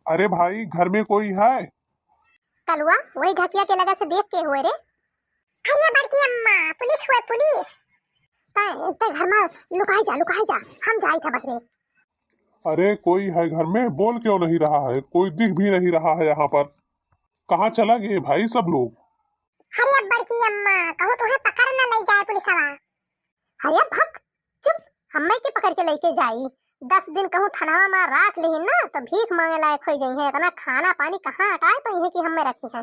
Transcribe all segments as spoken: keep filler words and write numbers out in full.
अरे भाई, घर में कोई है? कलुआ, वही झकिया के लगे से देख के हुए रे। अरे बड़की अम्मा, पुलिस हुए, पुलिस। तै, तै घर में लुकाई जा, लुकाई जा, हम जाई था बहरे। अरे कोई है घर में? बोल क्यों नहीं रहा है? कोई दिख भी नहीं रहा है यहाँ पर। कहाँ चला गए भाई सब लोग? अरे बड़की अम्मा, कहूँ तुम्हें पकड़ न ले जाए पुलिसवा। अरे भक, चुप, हम्मे के पकड़ के लेके जाई? दस दिन कहूँ थनवा में राख लिहिन ना, तो भीख मांगे लायक हो जाई है। इतना खाना पानी कहाँ अटाए पाई है कि हम्मे रखी है?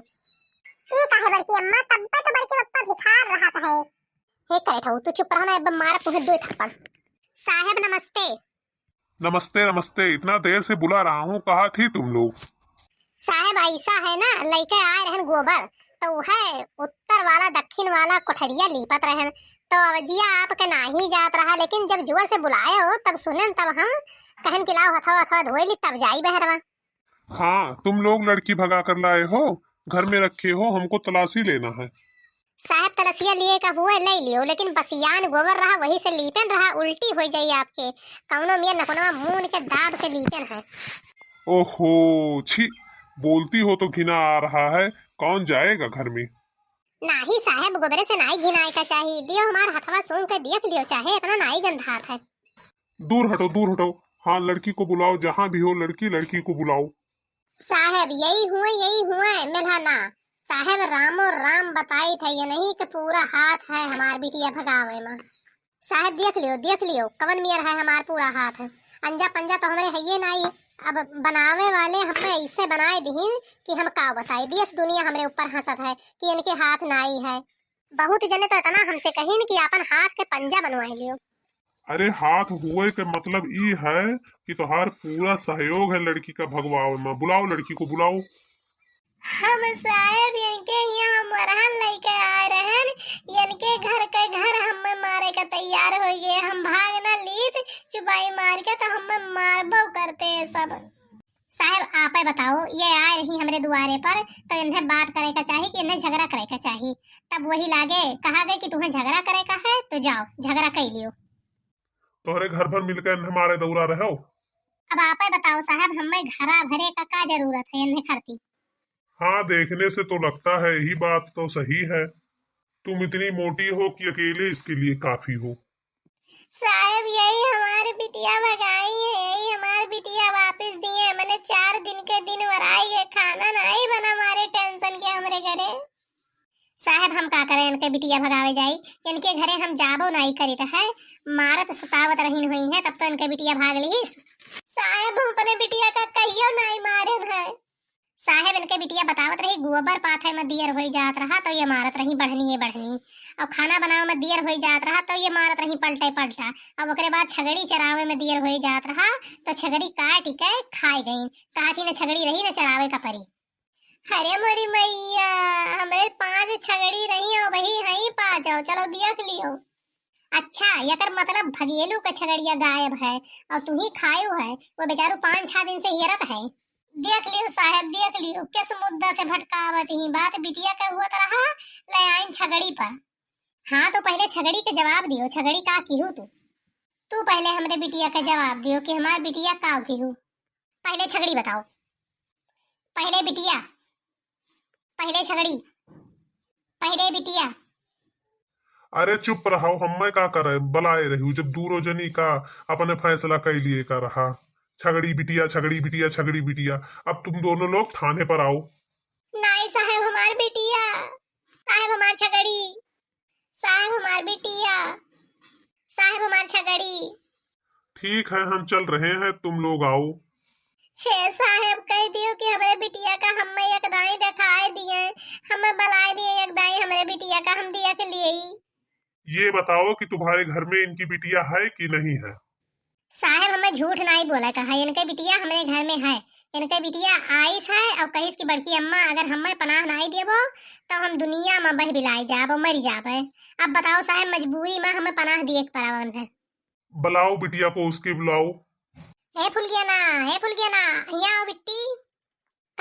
ई काहे बड़की अम्मा, तब्बे तो बड़के पप्पा भिखार रहत है। हे करे ठऊ, तू चुप रहा ना, अब मारा तुम्हें दो थप्पड़। साहेब नमस्ते। नमस्ते, नमस्ते। इतना देर से बुला रहा हूँ, कहाँ थी तुम लोग? साहेब, ऐसा है ना, लइके आए रहन गोबर, तो वह उत्तर वाला, दक्षिण वाला कोठरिया लीपत रहन, तो अवजिया आपके नाही जात रहा, लेकिन जब जोर से बुलाए हो, तब सुनन, तब हम कहन कि लाओ हथवा, हथवा धोए ली, तब जाई बहरवा। हाँ, तुम लोग लड़की भगा कर लाए हो, घर में रखे हो, हमको तलाशी लेना है। साहेब, तलसिया लिए का हुए ले लियो, लेकिन बसियान गोबर रहा, वही से लीपन रहा, उल्टी हो जाई आपके। कौनो मिया नकुनवा मून के दाब के लीपन है। ओहो, छी, बोलती हो तो घिना आ रहा है। कौन जाएगा घर में? नाही साहेब, गोबरे से नाही घिनाए का चाही। दियो हमार हथवा सूंघ के देख लियो, चाहे इतना नाही गंधात है। दूर हटो, दूर हटो। हाँ, लड़की को बुलाओ, जहाँ भी हो लड़की, लड़की को बुलाओ। साहेब, यही हुए, यही हुए, मिला ना। साहेब, रामो राम बताई थे, ये नहीं कि पूरा हाथ है हमार बिटिया भगावे में। साहेब, देख लियो, देख लियो, कवन मियर है हमार पूरा हाथ है। अंजा पंजा तो हमरे हइये नाई। अब बनावे वाले हमें ऐसे बनाए दिहिन कि हम का बताई। देश दुनिया हमरे ऊपर हंसत है कि इनके हाथ नाई है। बहुत जने तो इतना हमसे कहिन कि आपन हाथ के पंजा बनवाए लियो। अरे, हाथ हुए के मतलब ई है कि तोहार पूरा सहयोग है लड़की का भगवावे में। बुलाओ लड़की को, बुलाओ। हम साहेब इनके यहाँ मरहन लेके आए रहन, इनके घर के घर हमें मारे का तैयार हो गए। हम भाग ना लीत, चुपाई मार के तो हमें मारबो करते हैं सब। साहेब, आपे बताओ, ये आए रही हमरे दुआरे पर, तो इन्हें बात करे का चाही कि इन्हें झगड़ा करे का चाही? तब वही लागे, कहा गए कि तुम्हें झगड़ा करे का है, तो जाओ, झगड़ा कर लियो। तोहरे घर भर मिलकर इन्हें मारे दौड़ा रहे हो। अब आपे बताओ साहेब, हमें घरा भरे का का जरूरत है इन्हें खरती? हाँ, देखने से तो लगता है, यही बात तो सही है। तुम इतनी मोटी हो कि अकेले इसके लिए काफी हो। साहेब, यही हमार बिटिया भगाई है, यही हमार बिटिया वापस दिए। मने चार दिन के दिन वराई है, खाना नहीं बना हमारे टेंशन के हमरे घरे। साहेब, हम का करें, इनके बिटिया भगावे जाई? इनके घरे हम जाबो नहीं करित है, मारत सतावत रहीन हुई है, तब तो इनके बिटिया भाग लीस। साहेब, हम अपने बिटिया का कहियो नहीं मारन है। साहेब, इनके बिटिया बतावत रही, गोबर पाथे में दियर होई जात रहा, तो ये मारत रही, "बढ़नी, ये बढ़नी।" और खाना बनावे में दियर होई जात रहा, तो ये मारत रही, "पलटे, पलटा।" अब ओकरे बाद छगड़ी चरावे में दियर होई जात रहा, तो छगड़ी काट के खाए गई। कहा थी, "न छगड़ी रही, न चरावे का परी।" अरे मोरी मैया, हमरे पांच छगड़ी रही, और वही हई पांच, और चलो देख लियो। अच्छा, एकर मतलब भगेलू के छगड़िया गायब है और तू ही खायो है। वो बेचारू पाँच छह दिन से हेरत है। देख लियो साहेब, देख लियो, किस मुद्दा से भटकावत ही बात। बिटिया के हुआ तो रहा, ले आइन छगड़ी पर। हाँ, तो पहले छगड़ी के जवाब दियो, छगड़ी का किहू तू? तू पहले हमरे बिटिया के जवाब दियो कि हमार बिटिया का किहू। पहले छगड़ी बताओ, पहले बिटिया, पहले छगड़ी, पहले बिटिया। अरे चुप रहो, हम्मे का करे, बलाए रहू जब दूरो जनी का अपने फैसला कई लिए का रहा। छगड़ी बिटिया, छगड़ी बिटिया, छगड़ी बिटिया। अब तुम दोनों लोग थाने पर आओ। नाई साहेब, हमार बिटिया, साहेब हमार छगड़ी, साहेब हमार बिटिया, साहेब हमार छगड़ी। ठीक है, हम चल रहे हैं, तुम लोग आओ। हे साहेब, कह दियो कि हमरे बिटिया का हम्मे एक दाई देखाए दिए, हम्मे बलाए दिए एक दाई हमरे बिटिया का, हम दिया के लिए ही। ये बताओ कि तुम्हारे घर में इनकी बिटिया है कि नहीं है? साहेब, हमें झूठ नाई बोला कहा, इनके बिटिया हमरे घर में है। इनके बिटिया आइस है और कहिस कि बड़की अम्मा, अगर हमें पनाह नाई देबो, तो हम दुनिया में बह बिलाई जाबो, मरी जाबे। अब बताओ साहेब, मजबूरी में हमें पनाह दिए के पड़ा उन्हें। बुलाओ बिटिया को, उसके बुलाओ। हे फुलगियाना, हे फुलगियाना, हियाँ आओ बिट्टी।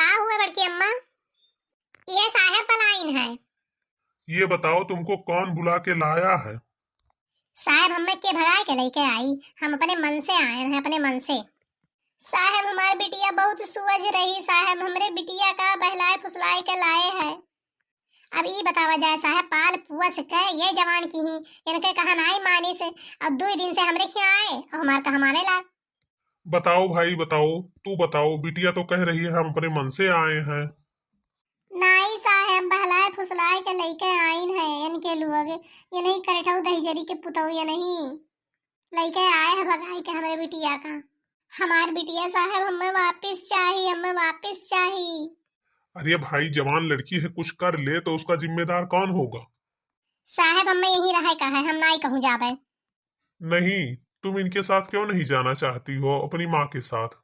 का हुआ बड़की अम्मा? ये साहेब बलाइन है। ये बताओ, तुमको कौन बुला के लाया है? साहेब, हमें के भगाए के लेके आई? हम अपने मन से आए हैं, अपने मन से। साहेब, हमार बिटिया बहुत सुअज रही साहेब, हमरे बिटिया का बहलाए फुसलाए के लाए है। अब ई बतावा जाए साहेब, पाल पुअस के ये जवान की ही, इनके कहा नाई मानिस, और दुई दिन से हमरे खिया आए और हमार कहा माने लाग। बताओ भाई, बताओ, तू बताओ, बिटिया तो कह रही है हम अपने मन से आए हैं। नाई साहेब, बहलाए फुसलाए के लइके आइन है इनके लोग, ये नहीं करठऊ दहिजरी के पुतऊ, ये नहीं लइके आए है भगाई के हमरे बिटिया का। हमार बिटिया साहेब, हमें वापिस चाही, हमें वापिस चाही। अरे भाई, जवान लड़की है, कुछ कर ले तो उसका जिम्मेदार कौन होगा? साहेब, हमें यहीं रहे का है, हम नाई कहूँ जाबे। नहीं, तुम इनके साथ क्यों नहीं जाना चाहती हो, अपनी माँ के साथ?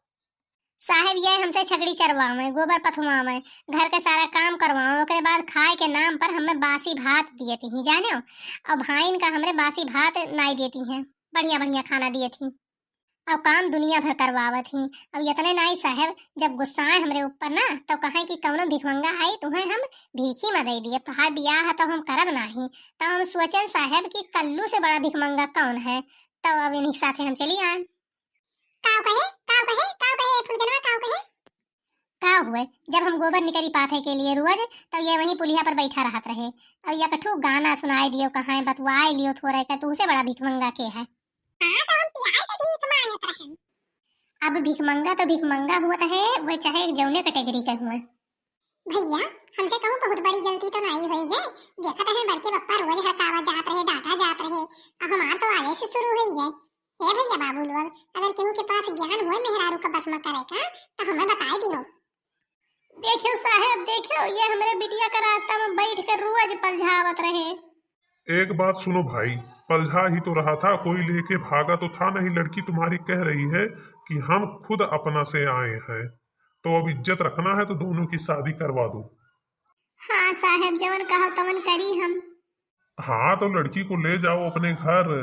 साहेब, ये हमसे छकड़ी चरवावे, गोबर पथवावे, घर के सारा काम करवावे, ओकरे बाद खाए के नाम पर हमें बासी भात दिए थी, जाने हो? और भाइन का हमरे बासी भात नाई देती हैं, बढ़िया बढ़िया खाना दिए थी। और काम दुनिया भर करवावत ही। अब इतने नाई साहेब, जब गुस्साए हमरे ऊपर ना, तो कहे कि कौनो भिखमंगा है, तुम्हें हम भीखी में दे दिए, तोहार बियाह है तो हम करब नाही। तो हम सोचन साहेब कि कल्लू से बड़ा भिखमंगा कौन है। तो अब इन्हीं के साथे हम चली आए। काव कहे, काव कहे, काव कहे, फुलगनवा काव कहे? का हुए, जब हम गोबर निकरी पाथे के लिए रोज, तो ये वहीं पुलिया पर बैठा रहत रहे। और ये कठू गाना सुनाए दियो, कहाँ बतुआए लियो थोड़े का, तुमसे बड़ा भिखमंगा के है? हाँ, तो हम पियाए के भीख मांगत रहन। अब भिखमंगा तो भिखमंगा हुआ है, वो चाहे जौने कैटेगरी के हुए। भैया, हमसे कहूँ बहुत बड़ी गलती तो नहीं हुई है। देखत है बड़के बप्पा रोज हड़कावा जात रहे, डांटा जात रहे, और हमार तो आजे से शुरू हुई है। हे भैया बाबू लोग, अगर केहू के पास ज्ञान होए मेहरारू का बस में करे का, तो हमें बताए दियो। देखियो साहेब, देखियो, ये हमरे बिटिया का रास्ता में बैठ कर रोज पलझावत रहे। एक बात सुनो भाई, पलझा ही तो रहा था, कोई लेके भागा तो था नहीं। लड़की तुम्हारी कह रही है कि हम खुद अपना से आए हैं, तो अब इज्जत रखना है तो दोनों की शादी करवा दो। हाँ साहेब, जवन कहो तवन करी हम। हाँ, तो लड़की को ले जाओ अपने घर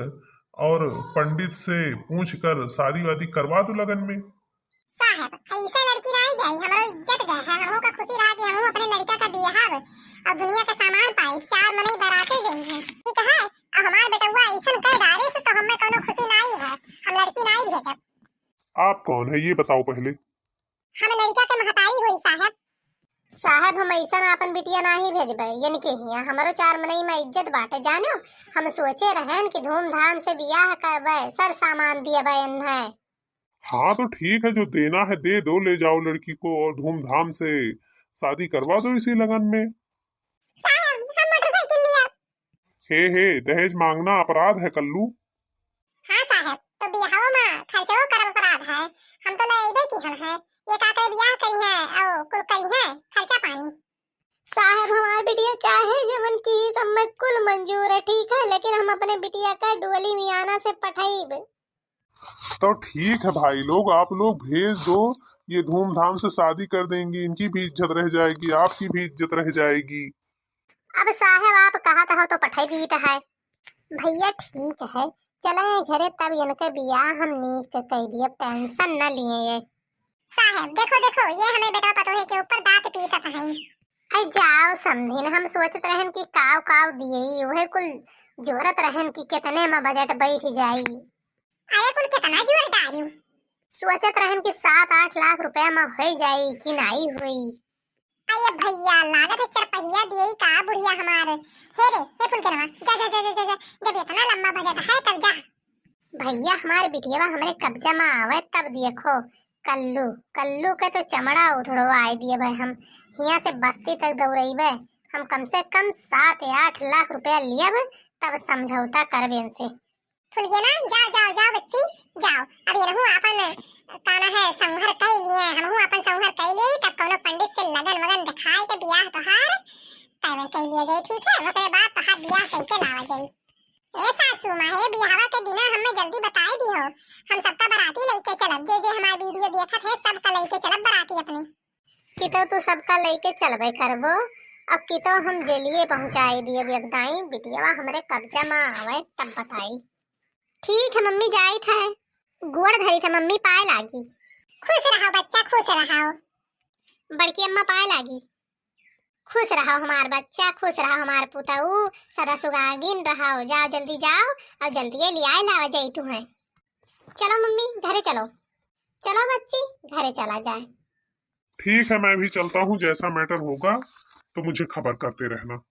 और पंडित से पूछ कर शादी वादी करवा दो लगन में। साहेब, ऐसे लड़की नहीं जाई, हमरो इज्जत गए है। हमहू का खुशी रहा कि हमहू अपने लड़का का बियाहब और दुनिया का सामान पाई, चार मनई बराते गई है, ठीक है। अब हमार बेटवा ऐसन कह डारे से तो हमें कोनो खुशी नहीं है, हम लड़की नहीं भेजब। आप कौन है ये बताओ पहले। हम लड़का के महतारी होई साहेब। साहेब, हम ऐसन आपन बिटिया नाही भेजबे, इनके हियां हमरो चार मनई में इज्जत बाटे, जानो। हम सोचे रहन कि धूमधाम से बियाह करबे, सर सामान दियबे इन्हें। हाँ तो ठीक है, जो देना है दे दो, ले जाओ लड़की को और धूमधाम से शादी करवा दो इसी लगन में। साहेब, हम मोटरसाइकिल लिया। हे, हे, दहेज मांगना अपराध है कल्लू। हाँ साहेब, तो बियाहो में खर्चो करब अपराध है। हम तो ले अइबे की हम है, ये का करे बियाह करी है और कुल करी है खर्चा पानी। साहेब, हमार बिटिया चाहे जवन की सब में कुल मंजूर है, ठीक है, लेकिन हम अपने बिटिया का डोली मियाना से पठाइब। तो ठीक है भाई लोग, आप लोग भेज दो, ये धूमधाम से शादी कर देंगी, इनकी भी इज्जत रह जाएगी, आपकी भी इज्जत रह जाएगी। अब साहेब आप कहत हो तो पठाई दीत है। भैया ठीक है, चले घरे तब इनके बियाह हम नीक कह दिए, टेंशन न लिए ये। साहेब देखो देखो, ये हमें बेटा पतोहे के ऊपर दांत पीसत हैं। अरे जाओ समधिन, हम सोचत रहन कि काव काव दिए, वह कुल जोरत रहन कि कितने में बजट बैठ जाई। अरे कुल कितना जोर डारियो? सोचत रहन कि सात आठ लाख रुपया में हो जाई कि नाई हुई। अरे भैया, लागत है चरपहिया दिए का बुढ़िया हमार। हे रे, हे फुलगनवा, जा, जा, जा, जा, जा, जा, जब इतना लंबा बजट है तब जा। भैया, हमार बिटिया हमरे कब्जा में आवे तब देखो, कल्लू, कल्लू के तो चमड़ा उधड़ो आए दिए भाई हम, हियां से बस्ती तक दौड़ेबे, हम कम से कम सात या आठ लाख रुपया लियब, तब समझौता करबे इनसे। फुलगेना, जाओ, जाओ, जाओ बच्ची, जाओ। अब ये रहू आपन, काना है, संभर कई लिए, हमहू आपन संभर कई लिए, तब कौनो पंडित से लगन वगन दिखाए के बियाह तोहार तय कई लिए जाए, ठीक है? ओकरे बाद तोहार बियाह कई के लावा जाए। ए सासू माँ, हे बियाहवा के दिना हमें जल्दी बताई दिहो, हम सबका बराती लेके चलब। जे जे हमार वीडियो देखत है, सबका लेके चलब बराती अपने। कि तो तू सबका लेके चलबे करबो, अब कि तो हम जेलिए पहुँचाई दिए। अब दाई बिटियावा हमरे कब्जा में आवे तब बताई। ठीक है मम्मी, जाइत है। गोड़ धरी थे मम्मी, पाए लागी। खुश रहो बच्चा, खुश रहो। बड़की अम्मा पाए लागी। खुश रहो हमार बच्चा, खुश रहो हमार पुतऊ, सदा सुहागिन रहो। जाओ जल्दी जाओ और जल्दी ये लियाए लावा जाई तू है। चलो मम्मी घरे चलो। चलो बच्ची, घरे चला जाए। ठीक है, मैं भी चलता हूँ, जैसा मैटर होगा तो मुझे खबर करते रहना।